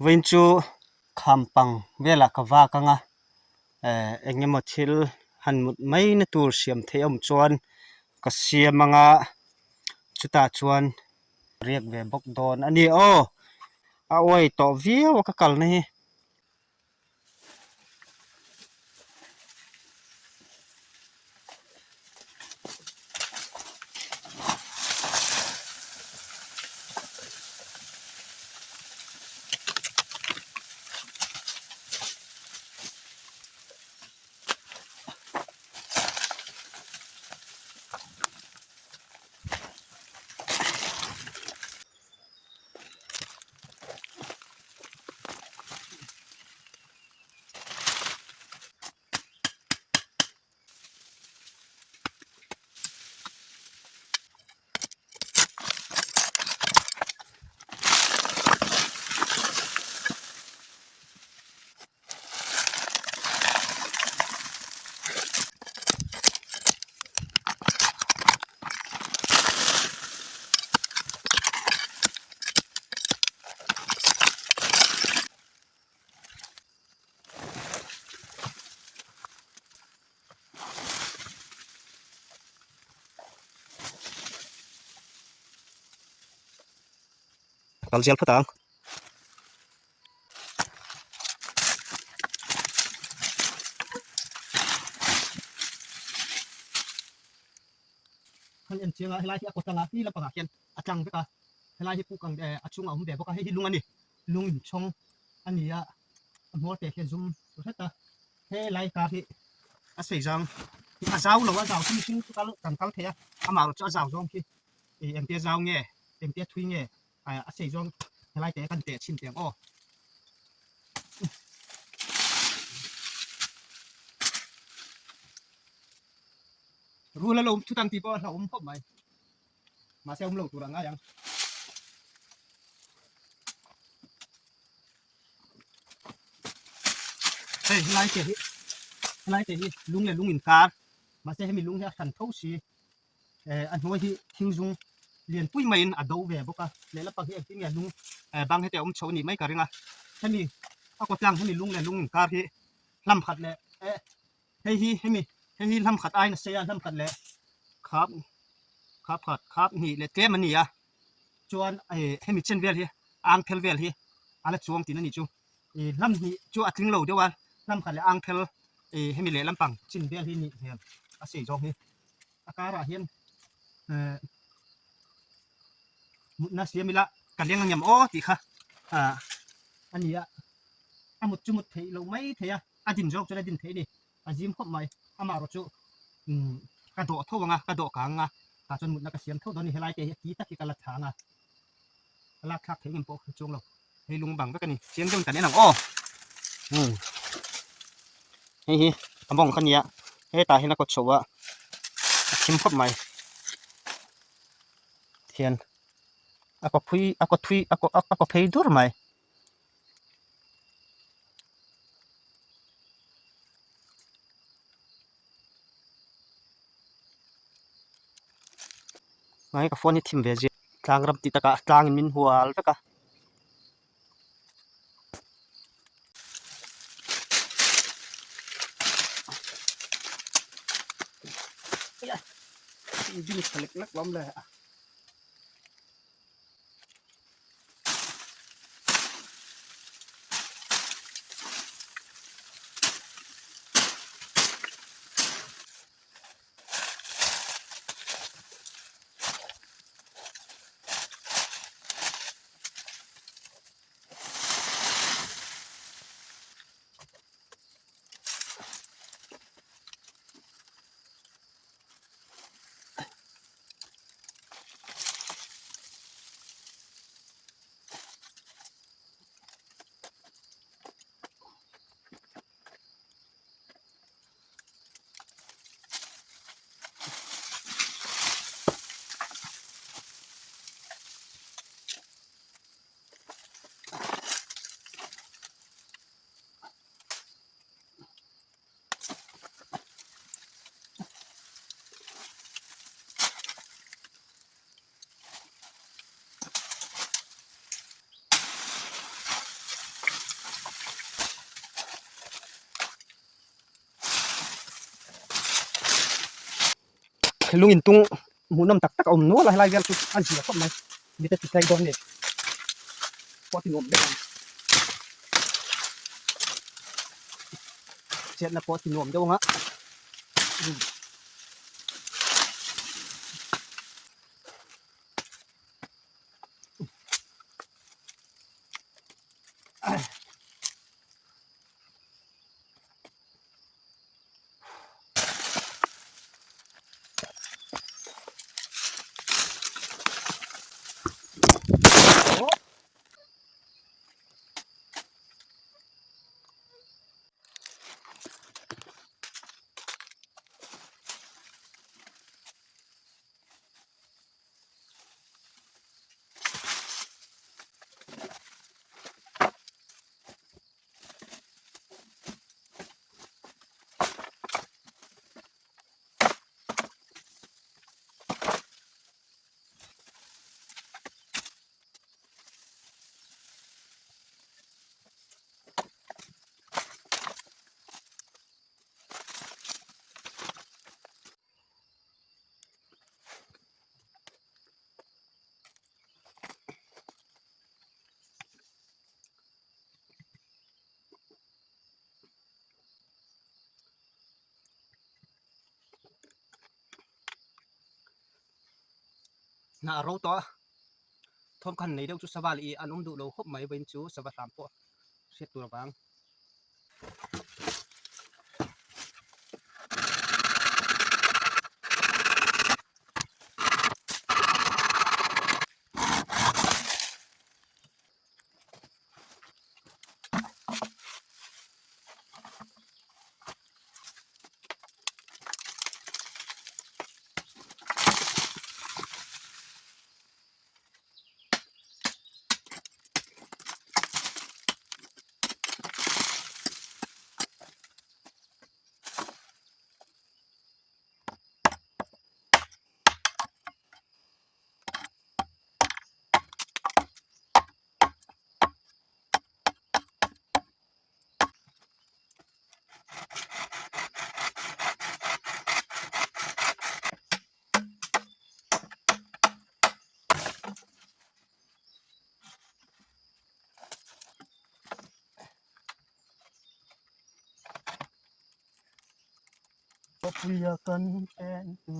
Vawiin chu kham pang velah ka vak ang a, eh eng emaw thil han mut mai na tur siam theih a awm chuan ka siam ang a, chutah chuan riak ve bawk dawn a ni aw, a uai tawh viau a ka kalna hi. Kal zel phawt ang. Kan en chiang a helai hi a kawt anga hi lampangah hian a tlang vek a helai hi puk ang eh a chhungah a awm ve bawk a hei hi lung a ni lung inchhawng a ni a a hmawr te hian zum hret a helai kar hi a sei zang a zau lo a zau chu mihring chu kal kan kal thei a amah erawh chu a zau zawng khi ih engtia zau nge engtia thui nge a sei zawng helai te kan teh chhin teh ang aw. Rul a lo awm thut ang tih pawh a hlauhawm khawp mai mahse a awm lo tur a ngai ang. Hei helai te hi helai te hi lung leh lung inkar mahse hemi lung hi a hran tho si eh a hnuai hi thing zum lian pui maiin a do ve bawk a lehlam pang hi engtin nge lung eh bang heti a awm chho a nih mai ka ring a hemi a kawt tlang hemi lung leh lung inkar hi hlam khat leh eh hei hi hemi hei hi hlam khat aiin a sei a hlam khat leh khap khap khat khap hnih leh tlem a ni a chuan eh hemi chen vel hi ang phel vel hi a la chuang tihna a nih chu ih hlam hnih chu a tling lo deuh a hlam khat leh ang phel ih hemi leh lampang chin vel hi nih hmel a sei zawng hi a karah hian eh mutna siam ila ka leng angem aw tih kha ah a ni a a mut chu mut theih loh mai thei a a din zawk chuan a din theih a ni a zim khawp mai amaherawh chu umm ka dawh tho ang a ka dawh kang ang a tah chuan mutna ka siam tho dawn a ni helai te hi a ti tak hi ka la thla ang a ka lak thlak theih ngem pawh ka chuang lo hei lung bang vek a ni chiang deuhin kan en ang aw umm hei hi a mawng kha nia hetah hian a kawt chho a a thim khawp mai hian a kaw phui a kaw thui a kaw a kaw phei dur mai. Hmai ka phone hi thim ve zia tlang ram tih takah tlangin min hual vek a. Lung intung hmuhnawm tak tak a awm nual a helai vel chu a zia khawp mai mite ti tlai dawn nge pawh ti nuam deuh ang chetna pawh ti nuam deuh ang a. Hnah a ro tawh a thawm khan nei deuh chu sava leh ih an awm duh lo khawp mai vawiin chu sava hram pawh hriat tur avang. Khawpuia kan chen chu.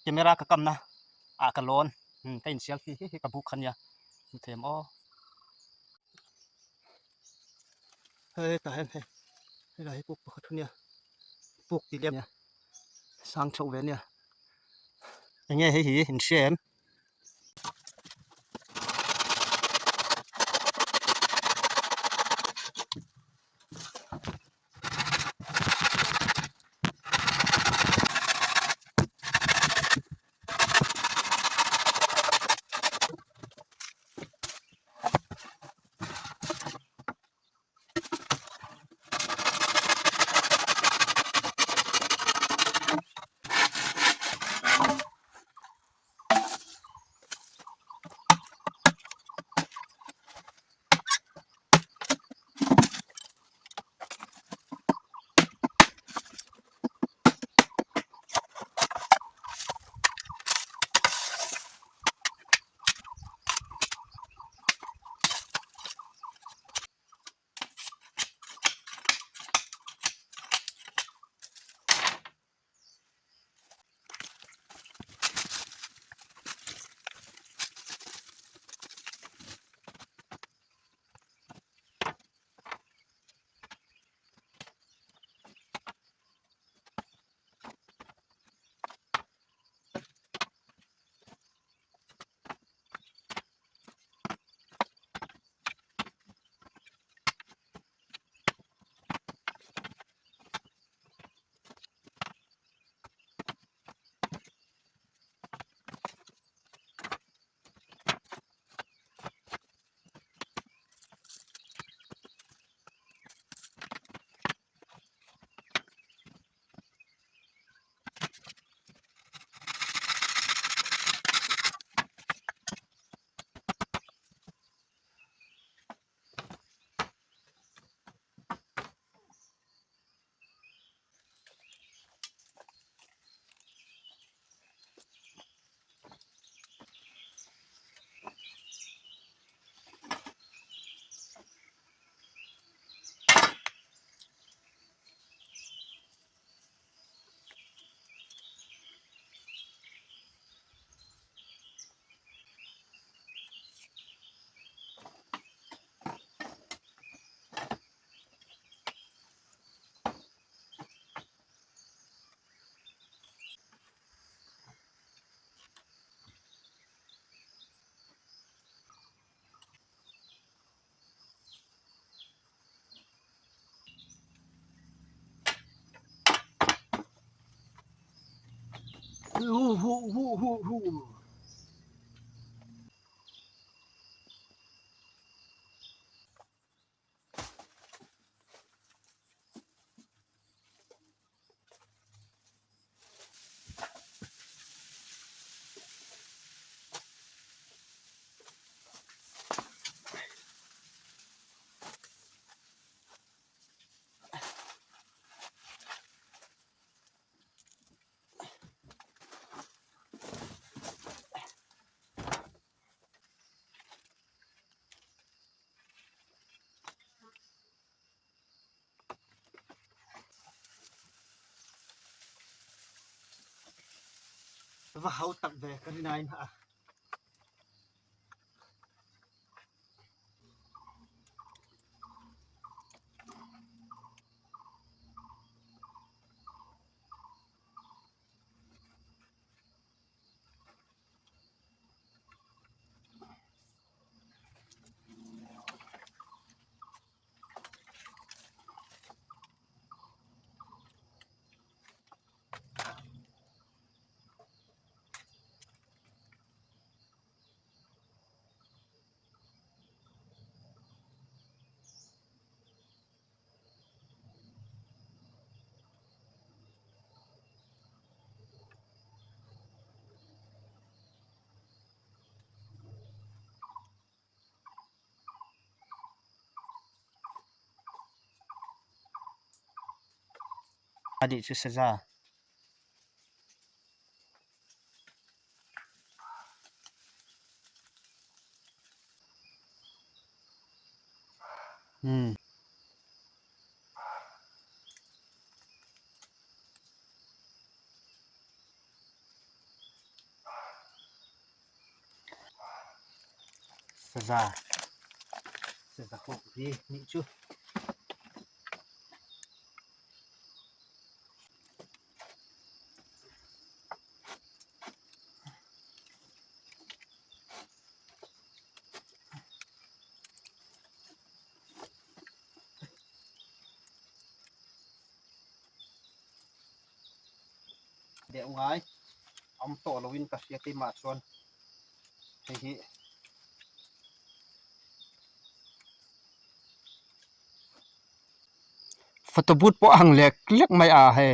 Camera ka kamna. ah ka lawn umm ka in selfie hi hi ka buk kha nia hmu thei em aw hei tah hian hei helai hi puk pakhat nia puk tih lem nia sang chhoh ve nia eng nge hei hi in hria em. Hu hu hu hu hu. Va hau tak ve ka rin aiin a. A nih chu saza. Hmm. Saza saza hawk ri nih chu. Deuh ngai awm tawh loin ka hria keimah chuan hei hi photo booth pawh a ang lek lek mai a hei.